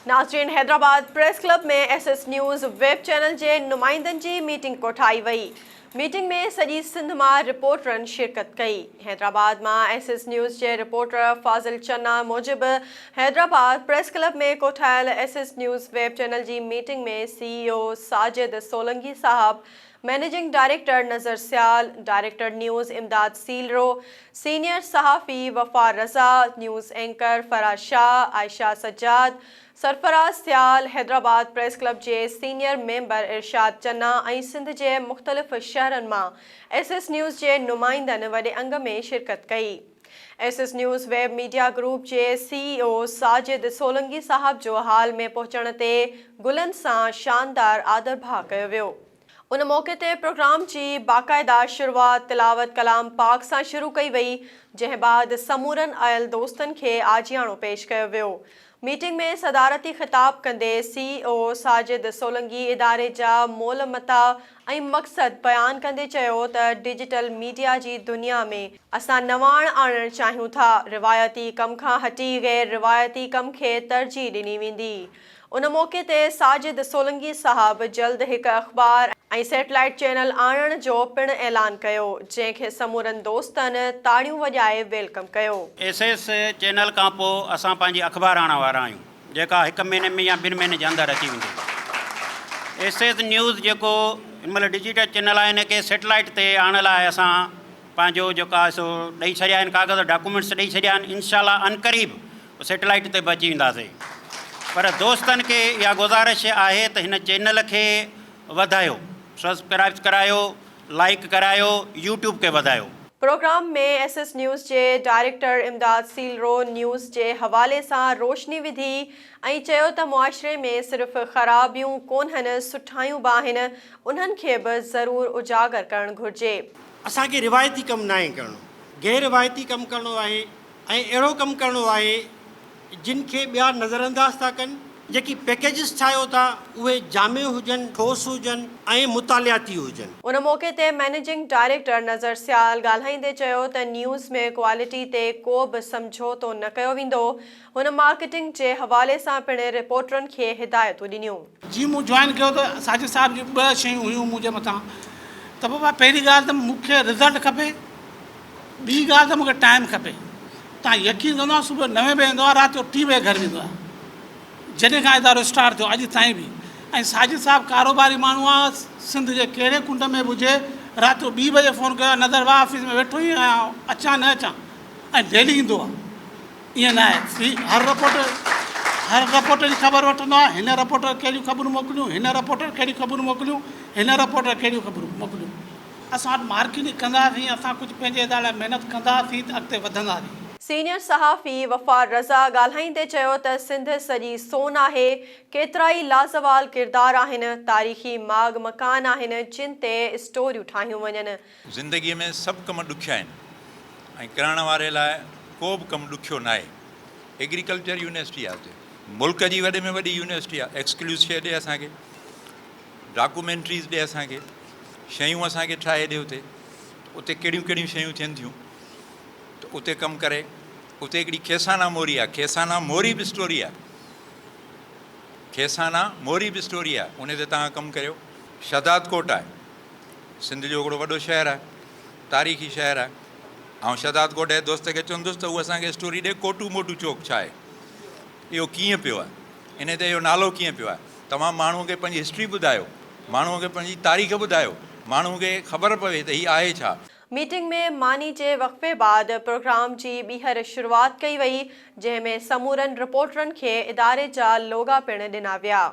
ناظرين Hyderabad press club ۾ S S news web channel جي نمائندن جي ميٽنگ ڪوٺائي وئي ميٽنگ ۾ سڄي سنڌ مان رپورٽرن شرڪت ڪئي حيدرآباد مان ايس ايس نيوز جي رپورٽر فاضل چنا موجب حيدرآباد پريس ڪلب ۾ ڪوٺايل S S news web channel جي meeting ۾ C E O Sajid Solangi صاحب managing director Nazar Sial, director news Imdad Selro, senior صحافي وفا رضا، news anchor Farah Shah, Ayesha Sajjad, Sarfaraz Sial, Hyderabad press club جي senior member ارشاد چنا ۽ سنڌ جي مختلف شهرن مان S S news جي نمائندن وڏي انگ ۾ شرڪت ڪئي. S S news web media group جي سي اي او ساجد سولنگي صاحب جو هال ۾ پهچڻ تي گلن سان شاندار آڌرڀاء ڪيو ويو. ان موقعي تي پروگرام جي باقاعده شروعات تلاوت ڪلام پاڪ سان شروع ڪئي وئي، جنهن بعد سمورن آيل دوستن کي آجياڻو پيش ڪيو ويو. ميٽنگ ۾ صدارتي خطاب ڪندي سي اي او ساجد سولنگي اداري جا مول متا ۽ مقصد بيان ڪندي چيو ته ڊجيٽل ميڊيا جي دنيا ۾ اسان نواڻ آڻڻ چاهيون ٿا، روايتي ڪم کان هٽي غير روايتي ڪم کي ترجيح ڏني ويندي. ان موقعي تي ساجد سولنگي صاحب جلد هڪ اخبار ۽ سيٽلائيٽ چينل آڻڻ جو پڻ اعلان ڪيو، جنهن کي سمورن دوستن تاڙيون وڄائي welcome ڪيو. ايس ايس چينل کان پوء اسان پنهنجي اخبار آڻڻ وارا آهيون، جيڪا هڪ مهيني ۾ يا ٻن مهيني جي اندر اچي ويندي. ايس ايس نيوز جيڪو هن مهل ڊجيٽل چينل آهي ان کي سيٽلائيٽ تي آڻڻ لاء اسان پنهنجو جيڪو آهي سو ڏئي ڇڏيا آهن ڪاغذ ڊاڪومينٽس ڏئي ڇڏيا آهن انشاء الله عنقريب سيٽلائيٽ تي به اچي وينداسين پر دوستن کي اها گذارش آهي ته هن چينل کي وڌايو سبسڪرائب ڪرايو لائيڪ ڪرايو يوٽيوب کي وڌايو. پروگرام ۾ ايس ايس نيوز جي ڊائريڪٽر امداد سيلرو نيوز جي حوالي سان روشني وڌي ۽ چيو ته معاشري ۾ صرف خرابيون ڪونهن سٺايون به آهن انهن کي به ضرور اجاگر ڪرڻ گهرجي. اسان کي روايتي ڪم ناهي ڪرڻو، غير روايتي ڪم ڪرڻو آهي ۽ اهڙو ڪم ڪرڻو آهي جن کي ٻيا نظرانداز ٿا ڪن. جيڪي پيڪيجز ٺاهيو ٿا اهي جامع هجن، ٺوس هجن ۽ مطالعاتي هجن. ان موقعي تي مئنيجنگ ڊائريڪٽر نظر سيال ڳالهائيندي چيو ته نيوز ۾ ڪوالٽي تي ڪو به سمجهوتو نه ڪيو ويندو، هن مارڪيٽنگ جي حوالي سان پڻ رپورٽرن کي هدايتون ڏنيون. جيئن مون جوائن ڪيو ته ساجد صاحب جون ٻه شيون هيون منهنجي مٿان ته بابا پهرين ڳالهه ته مون کي رزلٽ کپي ٻي ڳالهه ته مون کي ٽائيم کپي. تان يقين ڪندو آهيان صبح جو نوين بجي ايندو آهيان رات جو ٽين بجي گهر ويندو آهيان. جڏهن کان ادارو اسٽارٽ ٿيو اڄ تائين به ۽ ساجد صاحب ڪاروباري ماڻهو آهي سنڌ جي ڪهڙي ڪنڊ ۾ به هجي رات جو ٻي بجي فون ڪيو آهي نظر واهه آفيس ۾ ويٺو ئي آهيان اچان نه اچان ۽ ڊيلي ايندو آهي ائين نه آهي هر رپورٽ هر رپورٽ جي خبر وٺندو آهي هن رپورٽر ڪهڙيون خبرون موڪليون هن رپورٽر ڪهڙيون خبرون موڪليون هن رپورٽر ڪهڙيون خبرون موڪليون. اسان وٽ مارڪيٽنگ ڪنداسين، اسان ڪجهه پنهنجي اداري لاء محنت ڪنداسين ته اڳتي وڌنداسين. سينيئر صحافي وفا رضا ڳالهائيندي چيو ته سنڌ سڄي سون آهي، ڪيترائي لازوال ڪردار آهن، تاريخي ماڳ مڪان آهن جن تي اسٽوريون ٺاهيون وڃن. زندگيء ۾ سڀ ڪم ڏکيا آهن ۽ ڪرڻ واري لاء ڪو به ڪم ڏکيو ناهي. ايگريڪلچر يونيورسٽي آهي اتي ملڪ جي وڏي ۾ وڏي يونيورسٽي آهي ايڪسڪليوز شيء ڏي اسان کي ڊاڪومينٽريز ڏي اسان کي شيون اسان کي ٺاهي ڏي اتي اتي ڪهڙيون ڪهڙيون شيون ٿين ٿيون ته اتي ڪم ڪري اتي هڪڙي کيسانا موري آهي کيسانا موري به اسٽوري آهي کيسانا موري به اسٽوري آهي ان تي توهان ڪم ڪريو شهداد ڪوٽ آهي سنڌ جو هڪڙو وڏو شهر آهي تاريخي شهر آهي آئون شهداد ڪوٽ جي دوست کي چوندس ته هو اسان کي اسٽوري ڏي ڪوٽو موٽو چوڪ ڇا آهي اهو ڪيئن پيو آهي ان تي اهو نالو ڪيئن پيو آهي؟ توهان ماڻهوء کي پنهنجي هسٽري ٻڌايو، ماڻهوء کي پنهنجي تاريخ ٻڌايو، ماڻهوء کي خبر پوي ته هي آهي ڇا؟ ميٽنگ ۾ ماني جي وقفي بعد پروگرام جي ٻيهر شروعات ڪئي وئي، جنهن ۾ سمورن رپورٽرن کي اداري جا لوگا پڻ ڏنا ويا.